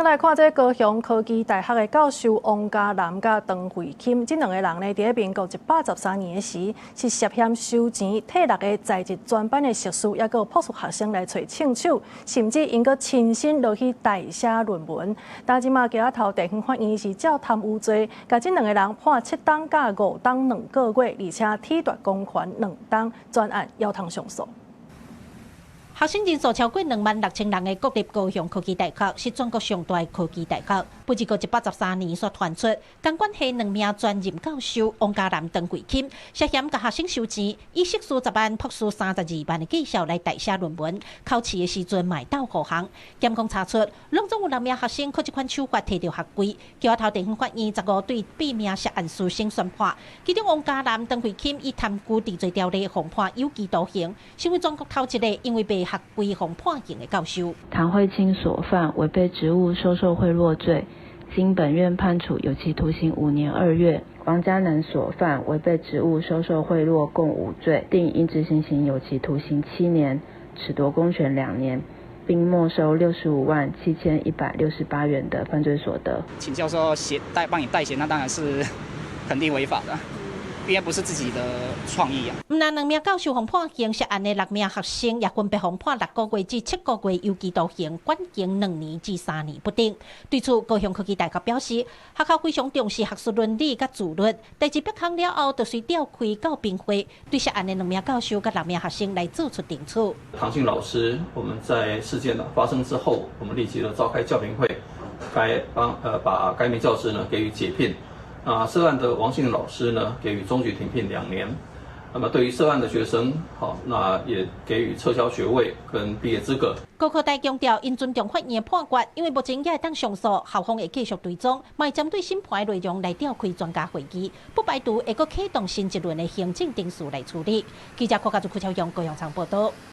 閣來看這高雄科技大學的教授王嘉男佮唐慧卿，這兩个人呢，佇咧民國113年時，是涉嫌收錢替六个在職專班的碩士，抑閣博士學生來揣銃手，甚至𪜶閣親身落去代寫論文。但這馬橋仔頭地方法院是照貪污罪，共這兩个人判7冬佮5冬2個月，而且褫奪公權2冬，全案猶通上訴。學生人數超過26,000人的國立高雄科技大學是全國上大的科技大學。不過113年煞傳出，工管系兩名專任教授王嘉男、唐慧卿涉嫌共學生收錢，以碩士10萬、博士32萬的績效來代寫論文，考試的時陣嘛會鬥護航。檢控查出，攏總有六名學生靠這款手法提著學費。橋仔頭地方法院15對八名涉案師生宣判，其中王嘉男、唐慧卿以貪污治罪條例予判有期徒刑，成為全國頭一个因為賣學費予判刑的教授。唐慧卿所犯違背職務收受賄賂罪，經本院判處有期徒刑5年2月。王嘉男所犯違背職務收受賄賂共五罪，定應執行刑有期徒刑7年，褫奪公權2年，並沒收657,168元的犯罪所得。請教授寫代幫你代寫，那當然是肯定違法的。應該不是自己的創意啊！毋但兩名教授予判刑，涉案的六名學生也分別予判6個月至7個月有期徒刑，管刑2年至3年不等。對此，高雄科技大學表示，學校非常重視學術倫理佮自律，代誌曝光了後，就隨召開教評會，對涉案的兩名教授佮六名學生來做出懲處。唐姓老師，我們在事件發生之後，我們立即的召開教評會，該幫把該名教師呢給予解聘。啊，涉案的王姓老師呢，給予終局停聘2年。那麼對於涉案的學生，好，那也給予撤銷學位跟畢業資格。高科大強調，𪜶尊重法院的判決，因為目前也會當上訴，校方會繼續追蹤，嘛會針對審判內容來召開專家會議，不排除會閣啟動新一輪的行政程序來處理。記者郭家竹、柯超勇高雄場報道。